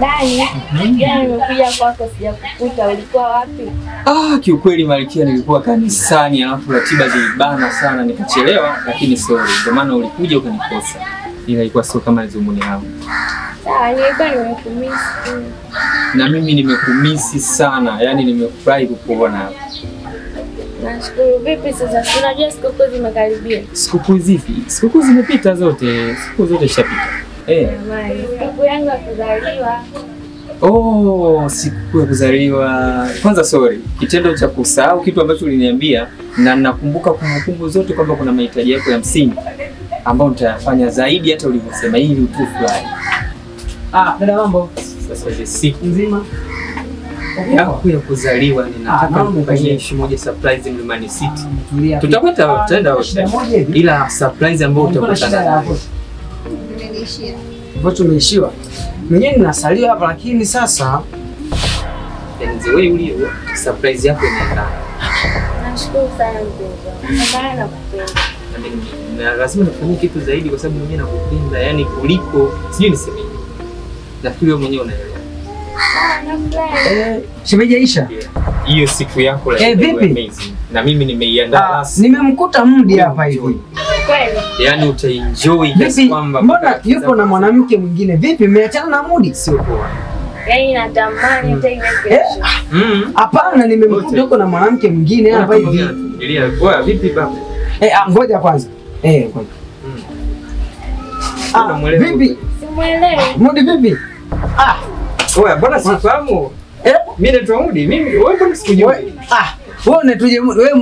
Dani, jana nimekuja kwako sijakukuta, ulikuwa wapi? Ah, kiukweli Malkia nilikuwa kanisani alafu ratiba zilibana sana nikachelewa, lakini sorry. Ndio maana ulikuja ukanikosa. Ila ilikuwa sio kama dhumuni yangu. Sawa, nilikuwa nimekumisi. Na mimi nimekumisi sana, yaani nimefurahi kukuona hapa. Nashukuru. Vipi sasa? Unajua sikukuu zimekaribia. Sikukuu zipi? Sikukuu zimepita zote. Sikukuu zote zishapita. Eh. Sikukuu yangu ya kuzaliwa. Oh, sikukuu ya kuzaliwa. Kwanza sorry, kitendo cha kusahau kitu ambacho uliniambia na nakumbuka kumbukumbu zote kwamba kuna mahitaji yako ya msingi ambayo nitayafanya zaidi hata ulivyosema ili utufurahi. Ah, dada mambo. Sasa hivi siku nzima yako ya kuzaliwa ninataka nikufanyie issue moja surprise Mlimani City. Tutakwenda tutaenda wote. Ila surprise ambayo utakutana nayo. Nimeishia. Mbona tumeishiwa? Mwenyewe ninasalia hapa lakini sasa yani wewe ulio surprise yako inaenda. Nashukuru sana mpenzi wangu. Maana nakupenda. Na lazima nifanyie kitu zaidi kwa sababu mwenyewe nakupenda, yani kuliko sijui niseme nini. Nafikiri wewe mwenyewe unaelewa. Shemeji Aisha. Hiyo siku yako la amazing. Na mimi nimeiandaa rasmi. Nimemkuta Mudi hapa hivi. Kweli. Yaani utaenjoy kiasi kwamba mbona yupo na mwanamke mwingine? Vipi mmeachana na Mudi? Sio poa. Yaani natamani hata iwe kesho. Hapana, nimemkuta yuko na mwanamke mwingine hapa hivi. Elia, poa vipi baba? Ngoja kwanza. Ngoja. Vipi? Simuelewi. Mudi vipi? Ah. Oya, mbona sifahamu? Mimi naitwa Mudi. Mimi wewe mbona sikujui? Wewe unaitwaje Mudi? Wewe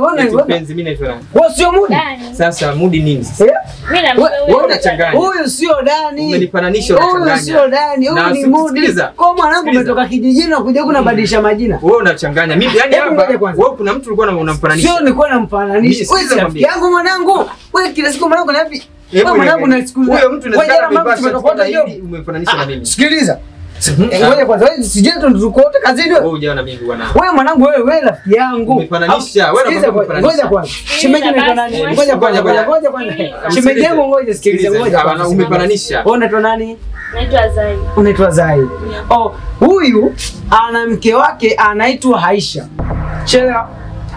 wewe mpenzi mimi naitwa nani? Wewe sio Mudi? Sasa Mudi nini sasa? Mimi na wewe unachanganya. Huyu sio Dani. Umenifananisha unachanganya. Huyu sio Dani, huyu ni Mudi. Kwa mwanangu umetoka kijijini na kuja kunabadilisha majina. Wewe unachanganya. Mimi yani hapa wewe kuna mtu ulikuwa unamfananisha. Sio nilikuwa namfananisha. Wewe rafiki yangu mwanangu. Wewe kila siku mwanangu napi? Wewe mwanangu na siku. Huyo mtu inawezekana umefananisha na mimi. Sikiliza. Ngoja kwanza, wewe sije tuko wote kazini wewe. Wewe hujawa na mimi bwana. Wewe mwanangu wewe rafiki yangu. Umefananisha. Wewe unafananisha. Ngoja kwanza. Shemeji unaitwa nani? Ngoja kwanza, ngoja kwanza. Shemeji yangu ngoja sikiliza ngoja. Bwana umefananisha. Wewe unaitwa nani? Naitwa Zai. Unaitwa Zai. Oh, huyu ana mke wake anaitwa Aisha. Chelewa.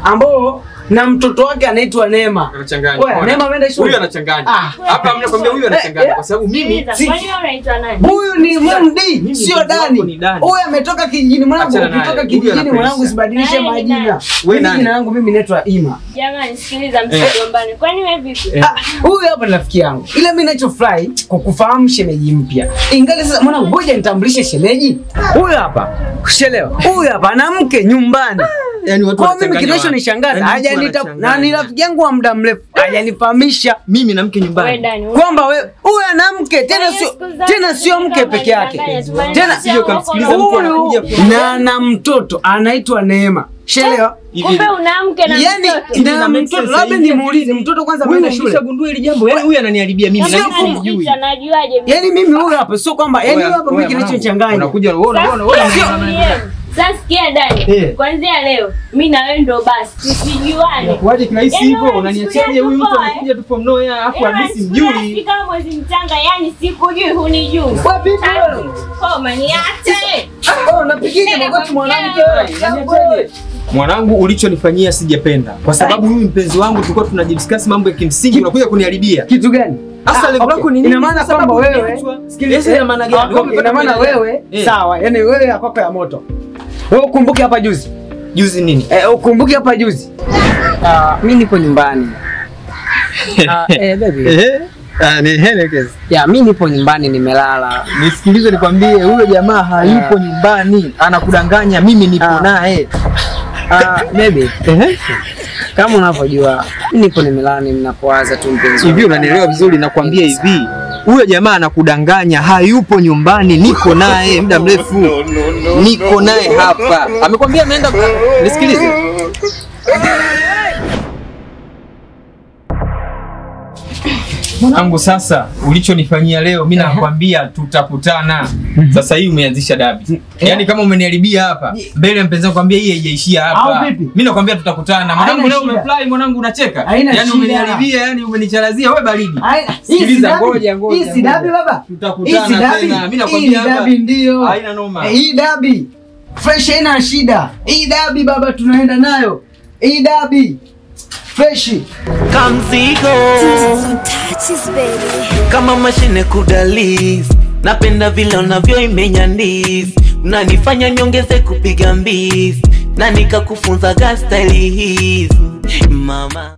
Ambao na mtoto wake anaitwa Neema. Anachanganya. Wewe Neema ameenda shule. Huyu anachanganya. Hapa mnakwambia huyu anachanganya kwa sababu mimi kwani wewe unaitwa nani? Huyu ni Mudi, sio Dani. Huyu ametoka kijijini mwanangu, kutoka kijijini mwanangu usibadilishe majina. Wewe nani? Jina langu mimi naitwa Ima. Jamani sikiliza msigombane. Kwani wewe vipi? Huyu hapa ni rafiki yangu. Ila mimi ninachofurahi kwa kufahamu shemeji mpya. Ingali sasa mwanangu ngoja nitambulishe shemeji. Huyu hapa. Kushelewa. Huyu hapa ana mke nyumbani. Yaani watu wanachanganya. Kwa mimi kinachonishangaza hajanita na ni rafiki yangu wa muda mrefu hajanifahamisha mimi na mke nyumbani. Kwamba wewe huyu ana mke tena sio tena sio mke peke yake. Tena sio kamsikiliza mtu anakuja na na mtoto anaitwa Neema. Shelewa. Kumbe una mke na mtoto. Yaani na mtoto labda nimuulize mtoto kwanza ameenda shule. Unashagundua hili jambo. Yaani huyu ananiharibia mimi na sijui. Anajuaje mimi? Yaani mimi huyu hapa sio kwamba yaani huyu hapa mimi kinachonichanganya. Unakuja wewe unaona wewe. Sasa sikia Dani, kuanzia leo mimi na wewe ndo basi tusijuane. Kwaje kirahisi hivyo? Unaniachaje huyu mtu anakuja tu from nowhere afu hadi simjui. Kama mwezi mchanga yani sikujui hunijui. Wapi wewe? Koma niache. Oh, unapigije magoti mwanamke wewe? Mwanangu ulichonifanyia sijapenda. Kwa sababu huyu mpenzi wangu tulikuwa tunajidiscuss mambo ya kimsingi unakuja kuniharibia. Kitu gani? Sasa lengo lako ni nini? Ina maana kwamba wewe sikiliza, ina maana gani? Ina maana wewe sawa, yani wewe yako ya moto. Wewe ukumbuke hapa juzi. Juzi nini? Ukumbuke hapa juzi. Mimi nipo nyumbani. Baby. Ni Henekes. Ya, mimi nipo nyumbani nimelala. Nisikilize nikwambie, huyo jamaa hayupo nyumbani, anakudanganya, mimi nipo naye. Baby. Kama unavyojua, mimi nipo nimelala ninapowaza tu mpenzi. Hivi unanielewa vizuri nakwambia hivi. Huyo jamaa anakudanganya, hayupo nyumbani, niko naye muda mrefu. Niko naye hapa. Amekwambia ameenda. Nisikilize. Mwanangu sasa ulichonifanyia leo mimi nakwambia tutakutana. Sasa hii umeanzisha dabi. Yaani kama umeniharibia hapa mbele ya mpenzi wangu kwambia hii haijaishia hapa. Mimi nakwambia tutakutana. Mwanangu leo umefly, mwanangu unacheka. Yaani umeniharibia, yani umenichalazia wewe baridi. Sikiliza, ngoja ngoja. Hii si dabi baba. Tutakutana tena. Mimi nakwambia hapa. Dabi ndio. Haina noma. Hii dabi. Fresh haina shida. Hii dabi baba tunaenda nayo. Hii dabi. Fresh. Kamzigo kama mashine kudaliz, napenda vile unavyoimenya ndizi, unanifanya niongeze kupiga mbizi, na nikakufunza style hizi mama.